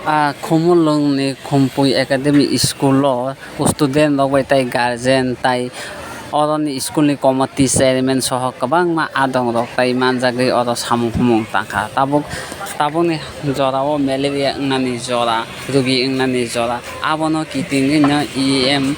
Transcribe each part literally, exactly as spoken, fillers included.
A Khumulwngni Khumpui Academy School-o student rok bai tei guardian tei oroni school-ni committee chairman soho kwbangma adong rok tei manjagwi oro samung humung tangkha. Tabuk, tabukni jorao malaria wngnani jora, rugi wngnani jora, abono kitingwi no E M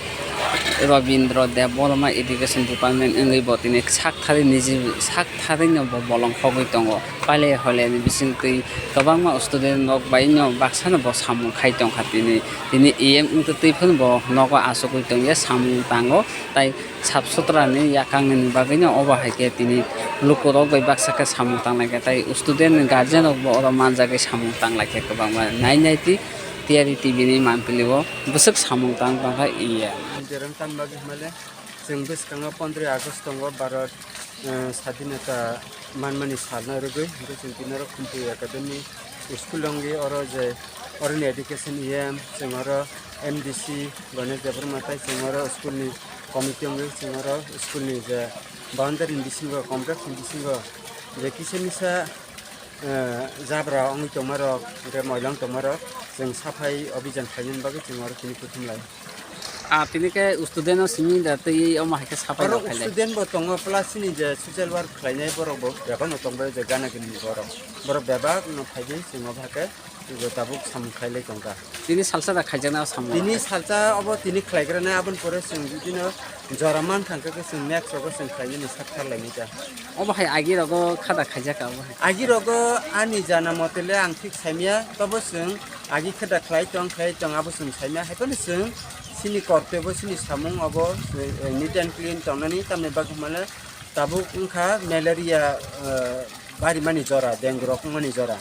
Robindra Debbarma Education Department wngwi bo tini sak thari niji, sak thari no bo bolong khogwi tongo. Pailai hoilai ni bisingtwi kwbangma student rok bai no baksa no bo samung khai tongkha tini. Tini E M wngtwi twi phano bo nogo achugwi tongya samung tango. Tai sap sutra ni yakang ni bagwi no obo hai khe tini luku rok bai baksa khe samung tanglai kha. Tai student ni guardian rok bo oro manjagwi samung tanglai kha kwbangma. Nai nai twi T R E T V ni manpili o bwswk samung tang tongkha E M. Jerang tan bagwi hwnmale. Chwng bwskango pondroi August tongo Bharat, eh, Sadinata manmani salno rwgwi, hwnkhe chwng tini oro Khumpui Academy School wngwi oro je oroni education E M, chwng oro M D C Ganesh Debbarma tai chwng oro school ni committee wngwi chwng oro school ni je boundary ni bisingo, complex ni bisingo je kisa misa, eh, jabra wngwi tongmarok, hwnkhe moila wng tongmarok, chwng saphai obijan khlainani bagwi chwng oro tini kuthum lai. Ah, tini khe student no simi da twi omo hai khe sapai Oro rok khailai. Student bo tongo, plus chini je social work khlainai borok bo bebak no tongbai je gana gini borok. Borok bebak no phaidi chwng obo hai khe tabuk samung khailai tongkha. Tini salsa da khaijakna o samung. Tini salsa obo tini khlaigrana aboni pore chwng bibino jora man thangkha khe chwng next rogo chwng khlainani sak thar lainai ta. Obo hai agi rogo khada khaijak ka obo hai. Agi rogo ani jana mote le ang thik saimya, tobo chwng agi khada khlai tong, khlai tong, abo chwng saimya, hai phano chwng chini kortoi bo, chini samung obo, eh, neat and clean tongnani, tamni bagwi hwnmale tabuk wngkha malaria, eh, barimani jora, dengue rok wngmani jora.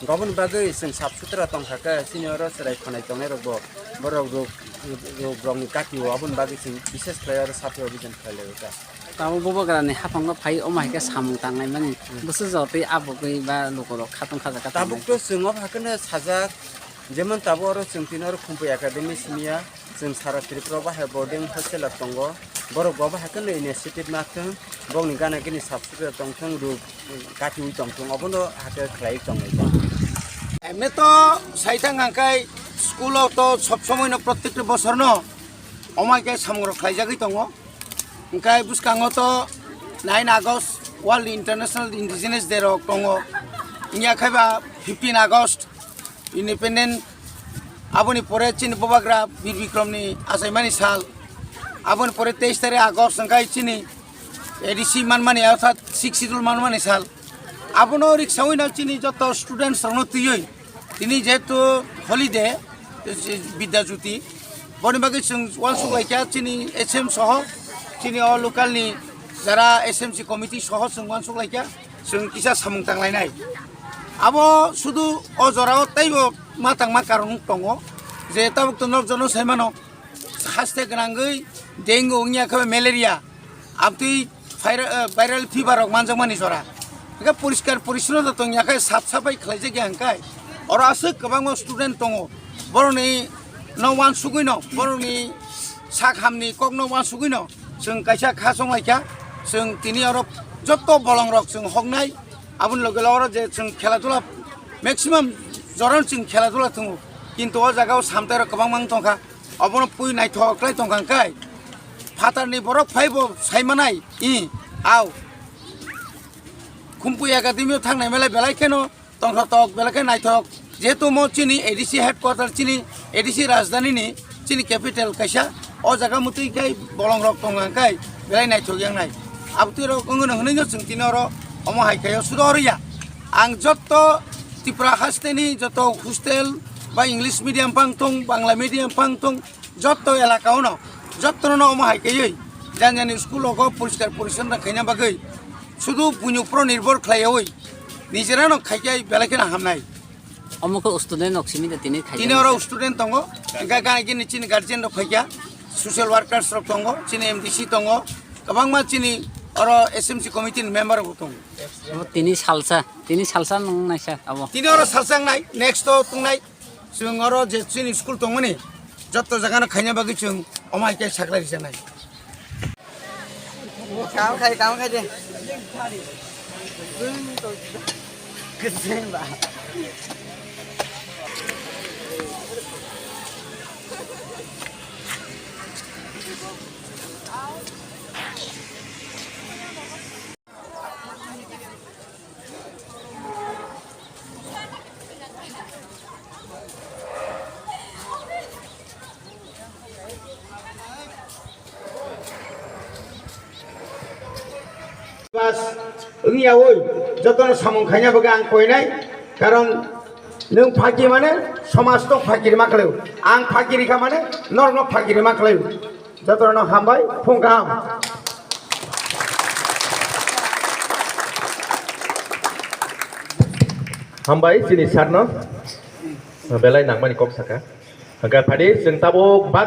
Aboni bagwi chwng sap sutra tongkha khe, chini oro chwrai khonai tongnai rok bo, borok rok, rok, rokni kati o, aboni bagwi chwng bises khlai oro saphai obijan khlai lai kha. Tabuk bubagrani haphango phai omo hai khe samung tanglai mani. Hmm. Bwswk jotwi abugwi ba lukurok khatong kha jaka Tabuk tanglai. To chwng obo hai kheno sajak, jemon tabuk oro chwng tini oro Khumpui Academy simi ya, chwng sara Tripura o bahai boarding hostel o tongo. Borok bo bahai kheno initiative nathung, bokni gana gini sap sutra tongthung, ruk katiwi tongthung, obono hakhe khlai tonglai. Emne to saithang hangkai school o to sob somoi no prottekta bosor no omo hai khe samung rok khlaijagwi tongo. Hingkhe bwskango to nine August World International Indigenous Day rok tongo. Wngya khe ba fifteen August Independent, aboni pore chini bubagra Bir Bikrom ni achaimani sal, aboni pore teis tarik August hingkhe chini A D C manmani, orthat Sixth Schedule manmani sal. Abono riksawi no chini joto students rokno twiwi tini jehetu holiday, Bidya Jyoti, boni bagwi chwng uansuk laikha chini S M soho, chini o local ni jara S M C committee soho chwng uansuk laikha, chwng kisa samung tanglainai. Abo sudu o jorao teibo ma tangma karon tongo, je tabuk to nokjono saimano, haste gwnangwi dengue wngya khe malaria, amtwi viral, eh, viral fever rok manjakmani jora. Hingkhe poriskar porissonnota tongya khe sap sapai khlaijak ya hingkhe oro aswk kwbangma student tongo, borokni no uansugwi no, borokni sak hamni kok no uansugwi no chwng kaisa kha chonglaikha. Chwng tini oro jotto bolong rok chwng hoknai, aboni loge loge oro je chwng khela dula maximum jorano chwng khela dula tongo, kintu o jaga o samtai rok kwbangma wng tongkha. Obono pui naithok khlai tongkha hwnkhe, phatarni borok phaibo saimanai, i, au. Khumpui Academy o thangnai belai belai kheno tongthok tok, belai khe naithok. Jehetu mo chini A D C headquarter, chini A D C rajdhani ni, chini capital kaisa, o jaga mutui khe bolong rok tongkha hwnkhe belai naithok yangnai. Abotwi rok wngno hwnwi no chwng tini oro omo hai khe o sudo oro ya. Ang jotto Tripura hasteni jotto hostel ba English medium phang thung, Bangla medium phang thung, jotto elaka o no, jotto no omo hai kaiwi jani jani school rogo poriskar porissonna khaina bagwi sudu buino uporo nirbhor khlaiwi nijera no khai khe belai kheno hamnai. Omo khe student rok simi da tini khai. Tini oro student tongo, hingkhe gana gini chini guardian rok phaikha, social workers rok tongo, chini M D C tongo, kwbangma chini oro S M C committee ni member rok tongo. Omo tini salsa, tini salsa nung naisa abo. Tini oro salsa wngnai, next o tongnai. Chwng oro je chini school tongmani, jotto jagano khaina bagwi chwng omo hai khe sakla rijaknai. Kam khai, kam khai de. Kwchwng ba. Pas wngya oi, jotono samung khaina bagwi ang koinai, karon nwng phaki mane somaj no phaki rima khlaio, ang phaki rikha mane norok no phaki rima khlaio. Jotono hambai, phung kaham. Hambai chini sir no belai nangmani kok saka. Hwnkhe phadi chwng tabuk bak